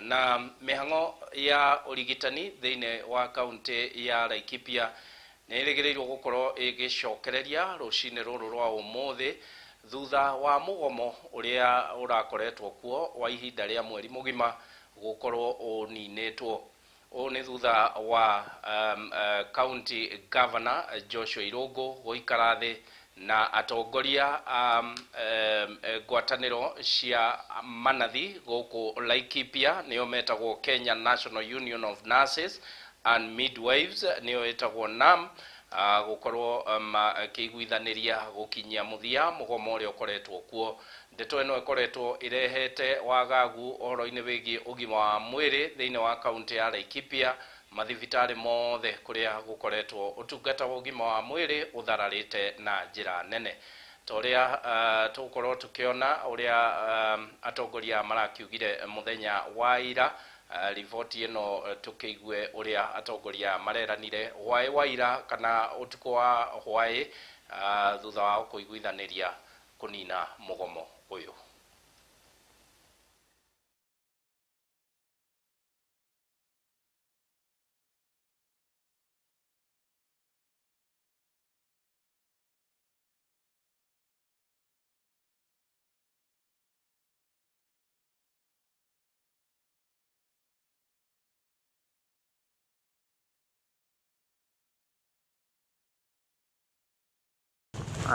Na mĩhang'o ya ũrigitani thĩinĩ wa kaunti ya Laikipia nĩ ĩrĩgĩrĩirwo gũkorwo ĩgĩcokereria rũcinĩ rũrũ rwa ũmũthĩ thutha wa mũgomo ũrĩa ũrakoretwo kuo wa ihinda rĩa mweri mũgima gũkorwo ũninĩtwo. Ũũ nĩ thutha wa county governor Joshua Irũngũ gũikara thĩ na atongoria ngwatanĩro cia manathi gũkũ Laikipia, nĩo metagwo Kenya National Union of Nurses and Midwives, nĩo ĩtagwo NAM, gũkorwo makĩiguithanĩria gũkinyia mũthia mũgomo ũrĩa ũkoretwo kuo. Ndeto ĩno ĩkoretwo ĩrehete wagagu ũhoro-inĩ wĩgiĩ ũgima wa mwĩrĩ thĩinĩ wa kaunti ya Laikipia, mathibitarĩ mothe kũrĩa gũkoretwo ũtungata wa ũgima wa mwĩrĩ ũthararĩte na njĩra nene. Ta ũrĩa tũgũkorwo tũkĩona ũrĩa atongoria marakiugire mũthenya wa ira, riboti ĩno tũkĩigue ũrĩa atongoria mareranire hwaĩ wa ira kana ũtukũ wa hwaĩ, thutha wa kũiguithanĩria kũnina mũgomo ũyũ.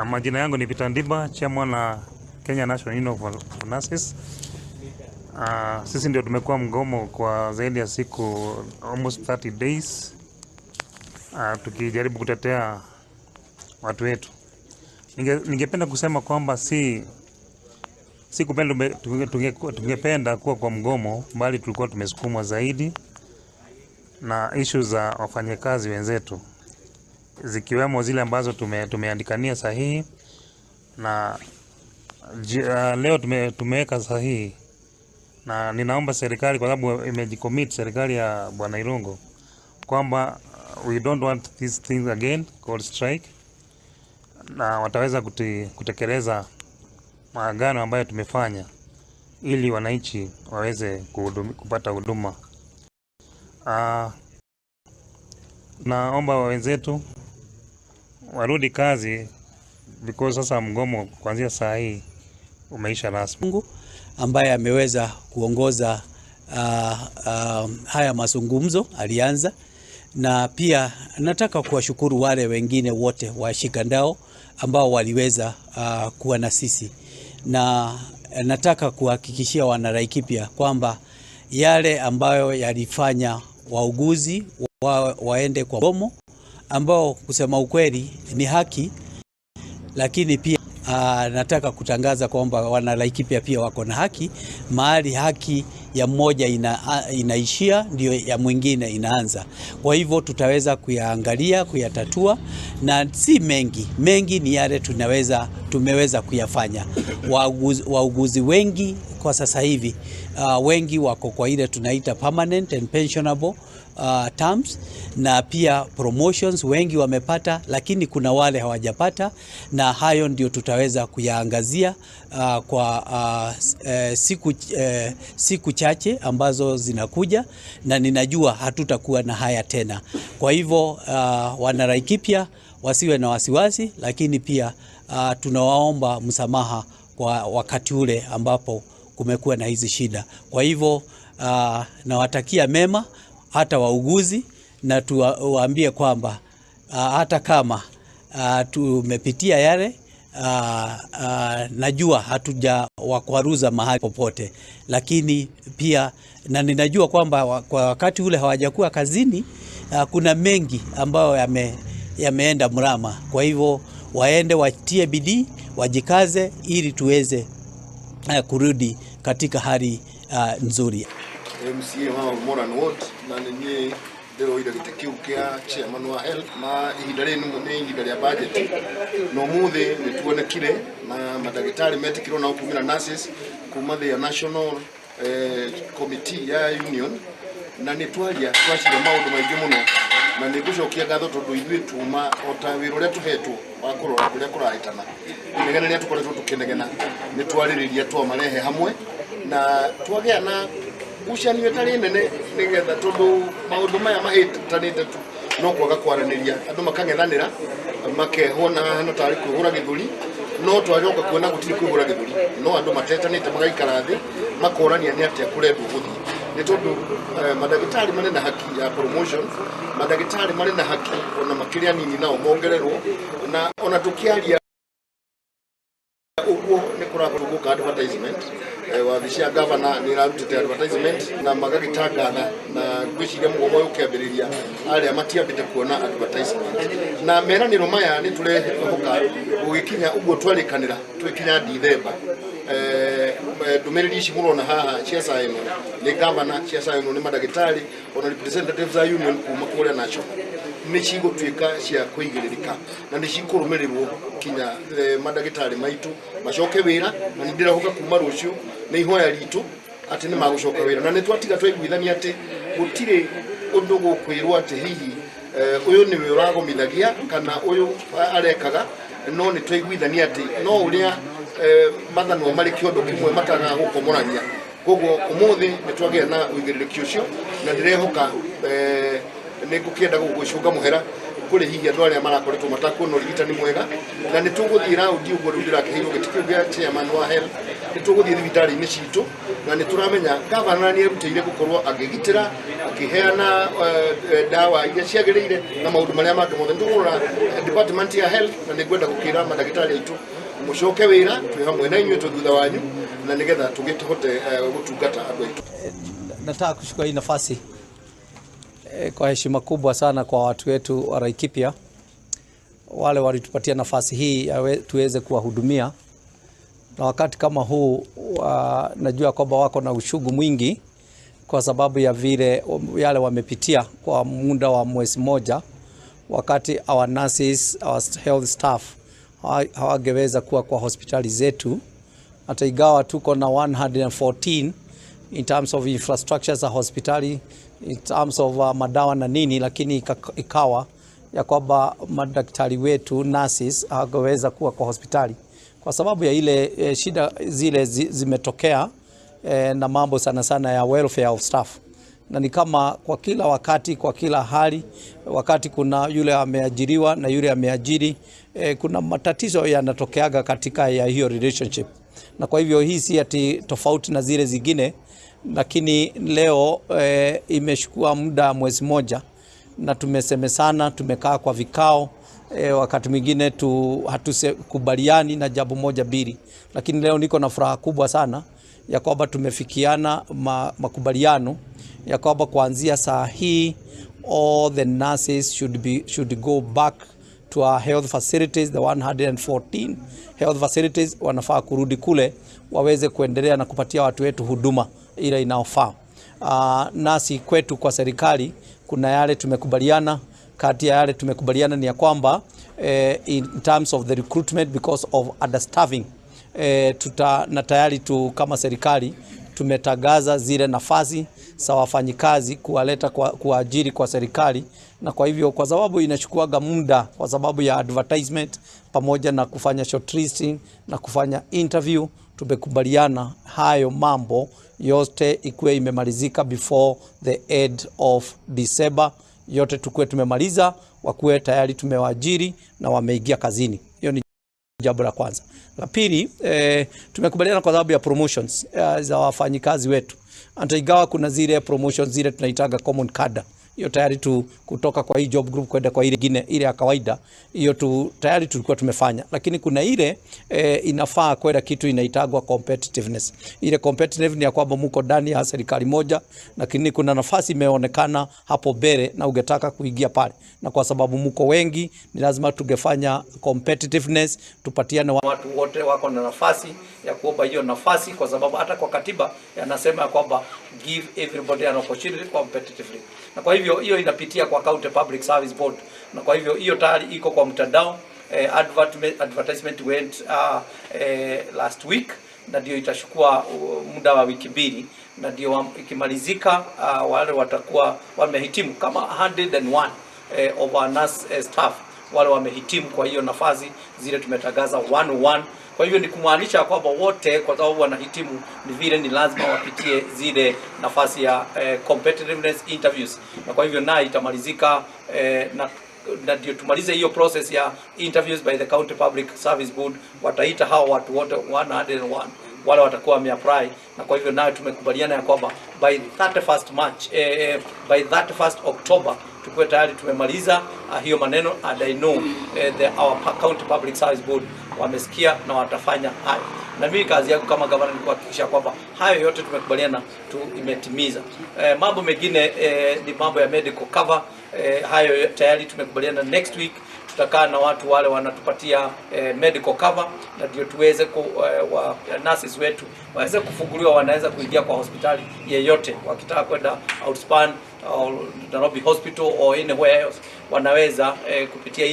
Majina yangu ni Peter Ndiba, chairman na Kenya National Union of Nurses. Sisi ndio tumekuwa mgomo kwa zaidi ya siku almost 30 days, tukijaribu kutetea watu wetu. Ningependa kusema kwamba si kupenda, tungependa kuwa kwa mgomo, bali tulikuwa tumesukumwa zaidi na issue za wafanyakazi wenzetu, zikiwemo zile ambazo tumeandikania sahihi na leo tumeweka sahihi. Na ninaomba serikali, kwa sababu imejicommit serikali ya Bwana Irungu kwamba we don't want these things again called strike, na wataweza kutekeleza maagano ambayo tumefanya ili wananchi waweze kupata huduma. Naomba wenzetu warudi kazi because sasa mgomo kuanzia saa hii umeisha rasmi. Ambaye ameweza kuongoza haya mazungumzo alianza, na pia nataka kuwashukuru wale wengine wote washikandao ambao waliweza kuwa na sisi, na nataka kuhakikishia wana Laikipia kwamba yale ambayo yalifanya wauguzi waende kwa mgomo, ambao kusema ukweli ni haki, lakini pia nataka kutangaza kwamba wana Laikipia pia wako na haki. Mahali haki ya mmoja inaishia ndio ya mwingine inaanza. Kwa hivyo tutaweza kuyaangalia, kuyatatua, na si mengi. Mengi ni yale tumeweza kuyafanya. Wauguzi wengi kwa sasa hivi, wengi wako kwa ile tunaita permanent and pensionable terms, na pia promotions wengi wamepata, lakini kuna wale hawajapata, na hayo ndio tutaweza kuyaangazia kwa siku chache ambazo zinakuja, na ninajua hatutakuwa na haya tena. Kwa hivyo wana Laikipia wasiwe na wasiwasi, lakini pia tunawaomba msamaha kwa wakati ule ambapo kumekuwa na hizi shida. Kwa hivyo nawatakia mema hata wauguzi, na tuwaambie kwamba hata kama tumepitia yale, najua hatuja wakwaruza mahali popote, lakini pia na ninajua kwamba kwa wakati ule hawajakuwa kazini, kuna mengi ambayo yameenda mrama. Kwa hivyo waende watie bidii, wajikaze ili tuweze kurudi katika hali nzuri. MCA wa Moran Ward na ninyi ndĩroire gĩtĩ kĩu kĩa chairman wa health, na ihinda rĩrĩ nĩ ihinda rĩa budget, na ũmũthĩ nĩ tuonekire na mandagĩtarĩ metĩkĩrwo na kumĩra nurses kuma the national committee ya union, na nĩ twaria twaciria maũndũ maingĩ mũno, na nĩ ngũcokia ngatho tondũ ithuĩ tuma o ta wĩra ũrĩa tũhetwo wa kũrora kũrĩa kũrahĩtana, inegene rĩrĩa tũkoretwo tũkĩnegena nĩ twarĩrĩria twamarehe hamwe na twagĩa na Ngucanio ĩtarĩ nene nĩgetha tondũ maũndũ maya mahĩtanĩte tu no kwaga kwaranĩria, andũ makang'ethanĩra makehwo na hana tarĩ kwĩhũra gĩthũri, no twacoka kuona gũtirĩ kwĩhũra gĩthũri, no andũ matetanĩte magaikara thĩ makorania nĩ atĩa kũrendwo gũthiĩ, nĩ tondũ mandagĩtarĩ marĩ na haki ya promotion, mandagĩtarĩ marĩ na haki ona makĩria anini nao mongererwo, na ona tũkĩaria ũguo nĩ kũrakorwo gũka advertisement. Wabici ya gavana nĩ ĩrarutĩte advertisement na magagĩtangatha, na ngwĩciria mũgomo ũyũ ũkĩambĩrĩria arĩa matiambĩte kuona advertisement na meranĩro maya nĩ tũrehoka gũgĩkinya ũguo twarĩkanĩra twĩkinya Dithemba. Ndũmĩrĩri ici mũrona haha cia sainwo nĩ gavana, cia sainwo nĩ mandagĩtarĩ ona representatives a union kuma kũrĩa national, nĩ cigũtuĩka cia kũigĩrĩrĩka na nĩ cikũrũmĩrĩrwo kinya mandagĩtarĩ maitũ macoke wĩra, na nĩ ndĩrehoka kuma rũciũ nĩ ihoya ritũ atĩ nĩ magũcoka wĩra, na nĩ twatiga twaiguithania atĩ gũtirĩ ũndũ gũkwĩrwo atĩ hihi ũyũ nĩwe ũragomithagia kana ũyũ arekaga, no nĩ twaiguithania atĩ no ũrĩa mathanwa marĩ kĩondo kĩmwe matagaga gũkomorania. Koguo ũmũthĩ nĩ twagĩa na ũigĩrĩrĩki ũcio, na ndĩrehoka nĩ ngũkĩenda gũcũnga mũhera kũrĩ hihi andũ arĩa marakoretwo matakuona ũrigitani mwega, na nĩ tũgũthiĩ raundi ũguo rĩu ndĩrakĩheirwo gĩtĩ kĩu gĩa chairman wa health, nĩ tũgũthiĩ thibitarĩ-inĩ citũ, na nĩ tũramenya gavana nĩ erutĩire gũkorwo akĩgitĩra akĩheana ndawa iria ciagĩrĩire na maũndũ marĩa mangĩ mothe. Nĩ tũkũrora department ya health, na nĩ ngwenda gũkĩra mandagĩtarĩ aitũ mũcoke wĩra, twĩ hamwe na inyuĩ, twĩ thutha wanyu, na nĩgetha tũgĩhote gũtungata andũ aitũ. Nataka kuchukua hii nafasi kwa heshima kubwa sana kwa watu wetu wa Laikipia, wale walitupatia nafasi hii tuweze kuwahudumia, na wakati kama huu najua kwamba wako na ushugu mwingi kwa sababu ya vile yale wamepitia kwa muda wa mwezi moja, wakati our nurses, our health staff hawangeweza kuwa kwa hospitali zetu, hata ingawa tuko na 114 in terms of infrastructure za hospitali, in terms of madawa na nini, lakini ikawa ya kwamba madaktari wetu nurses hawangeweza kuwa kwa hospitali kwa sababu ya ile shida zile zimetokea, na mambo sana sana ya welfare of staff. Na ni kama kwa kila wakati, kwa kila hali, wakati kuna yule ameajiriwa na yule ameajiri, kuna matatizo yanatokeaga katika ya hiyo relationship. Na kwa hivyo hii si ati tofauti na zile zingine, lakini leo imechukua muda mwezi moja na tumesemesana, tumekaa kwa vikao, wakati mwingine hatukubaliani na jambo moja mbili, lakini leo niko na furaha kubwa sana ya kwamba tumefikiana makubaliano ya kwamba kuanzia saa hii all the nurses should go back to our health facilities, the 114 health facilities wanafaa kurudi kule waweze kuendelea na kupatia watu wetu huduma ile inaofaa. Nasi kwetu kwa serikali kuna yale tumekubaliana. Kati ya yale tumekubaliana ni ya kwamba in terms of the recruitment because of understaffing, na tayari tu kama serikali tumetangaza zile nafasi za wafanyikazi kuwaleta kuajiri kwa serikali, na kwa hivyo kwa sababu inachukuaga muda kwa sababu ya advertisement pamoja na kufanya shortlisting na kufanya interview, tumekubaliana hayo mambo yote ikuwe imemalizika before the end of December, yote tukuwe tumemaliza, wakuwe tayari tumewaajiri na wameingia kazini. Hiyo ni jambo la kwanza. La pili, tumekubaliana kwa sababu ya promotions za wafanyikazi wetu. Hata ingawa kuna zile promotions zile tunaitaga common cadre, hiyo tayari tu kutoka kwa hii job group kwenda kwa ile nyingine ile ya kawaida, hiyo tu tayari tulikuwa tumefanya, lakini kuna ile inafaa kwenda kitu inaitagwa competitiveness. Ile competitiveness ni ya kwamba mko ndani ya serikali moja, lakini kuna nafasi imeonekana hapo mbele na ungetaka kuingia pale, na kwa sababu mko wengi ni lazima tungefanya competitiveness, tupatiane watu wote wako na nafasi ya kuomba hiyo nafasi, kwa sababu hata kwa katiba yanasema kwamba give everybody an opportunity competitively. Na kwa hivyo hiyo inapitia kwa County Public Service Board, na kwa hivyo hiyo tayari iko kwa mtandao. Advertisement went last week, na ndio itachukua muda wa wiki mbili, na ndio ikimalizika wale watakuwa wamehitimu kama 101 of our nurse staff wale wamehitimu kwa hiyo nafasi zile tumetangaza 101 Kwa hivyo ni kumaanisha kwamba wote, kwa sababu wanahitimu, ni vile ni lazima wapitie zile nafasi ya competitiveness interviews, na kwa hivyo naye itamalizika na ndio tumalize hiyo process ya interviews by the County Public Service Board. Wataita hao watu wote 101 wale watakuwa wameapply, na kwa hivyo nayo tumekubaliana ya kwamba by 31st March, by 31st October tukuwe tayari tumemaliza hiyo maneno, and I know our County Public Service Board wamesikia na watafanya hayo. Na mimi kazi yangu kama gavana ni kuhakikisha kwamba hayo yote tumekubaliana tu imetimiza. Mambo mengine ni mambo ya medical cover. Hayo tayari tumekubaliana next week tutakaa na watu wale wanatupatia medical cover, na ndio tuweze nurses wetu waweze kufunguliwa, wanaweza kuingia kwa hospitali yeyote wakitaka kwenda Outspan or Nairobi Hospital or anywhere else, wanaweza kupitia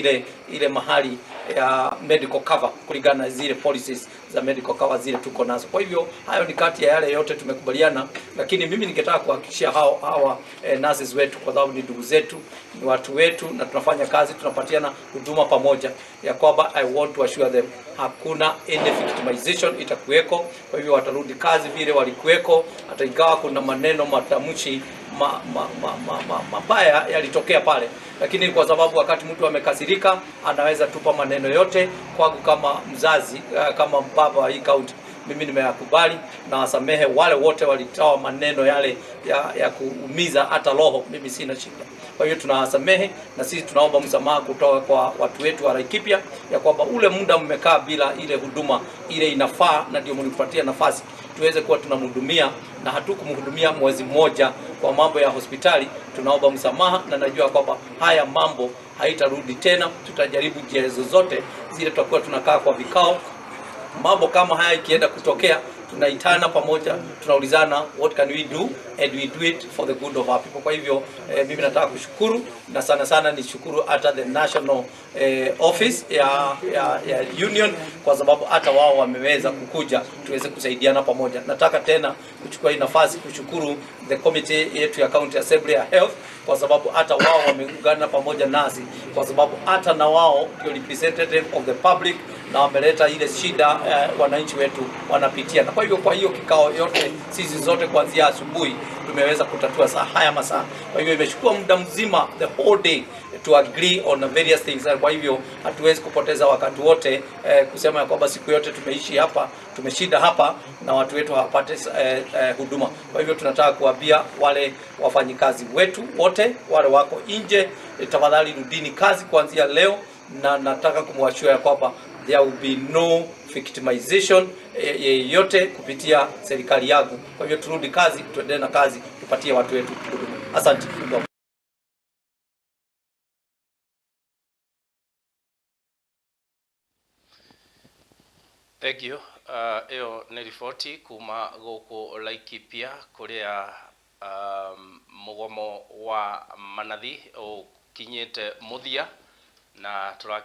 ile mahali ya medical cover kulingana na zile policies za medical cover zile tuko nazo. Kwa hivyo hayo ni kati ya yale yote tumekubaliana, lakini mimi ningetaka kuhakikishia hawa nurses wetu, kwa sababu ni ndugu zetu, ni watu wetu, na tunafanya kazi, tunapatiana huduma pamoja, ya kwamba I want to assure them hakuna any victimization itakuweko. Kwa hivyo watarudi kazi vile walikuweko, hata ingawa kuna maneno matamshi mabaya yalitokea pale, lakini kwa sababu wakati mtu amekasirika anaweza tupa maneno yote. Kwangu kama mzazi, kama baba wa hii county, mimi nimeyakubali na wasamehe wale wote walitoa maneno yale ya kuumiza hata roho, mimi sina shida. Kwa hiyo tunawasamehe, na sisi tunaomba msamaha kutoka kwa watu wetu wa Laikipia ya kwamba ule muda mmekaa bila ile huduma ile inafaa, na ndio mlipatia nafasi tuweze kuwa tunamhudumia, na hatukumhudumia mwezi mmoja kwa mambo ya hospitali. Tunaomba msamaha, na najua kwamba haya mambo haitarudi tena. Tutajaribu njia zozote zile, tutakuwa tunakaa kwa vikao, mambo kama haya ikienda kutokea, tunaitana pamoja, tunaulizana what can we do and we do it for the good of our people. Kwa hivyo mimi nataka kushukuru, na sana sana nishukuru hata the national office ya union, kwa sababu hata wao wameweza kukuja tuweze kusaidiana pamoja. Nataka tena kuchukua hii nafasi kushukuru the committee yetu ya County Assembly ya Health, kwa sababu hata wao wameungana pamoja nasi, kwa sababu hata na wao ndio representative of the public, na wameleta ile shida wananchi wetu wanapitia. Na kwa hivyo kwa hiyo kikao yote sisi zote kuanzia asubuhi tumeweza kutatua saa haya masaa. Kwa hivyo imechukua muda mzima, the whole day, to agree on various things. Kwa hivyo hatuwezi kupoteza wakati wote kusema kwamba siku yote tumeishi hapa, tumeshinda hapa na watu wetu hawapate huduma. Kwa hivyo tunataka kuambia wale wafanyikazi wetu wote wale wako nje, tafadhali rudini kazi kuanzia leo, na nataka kumwashua ya kwamba there will be no victimization yeyote kupitia serikali yangu. Kwa hivyo turudi kazi, tuendelee na kazi, tupatie watu wetu huduma. Asante. Thank you. Iyo nĩ riboti kuma gũkũ Laikipia kũrĩa mũgomo wa manathi ũkinyĩte mũthia na tũra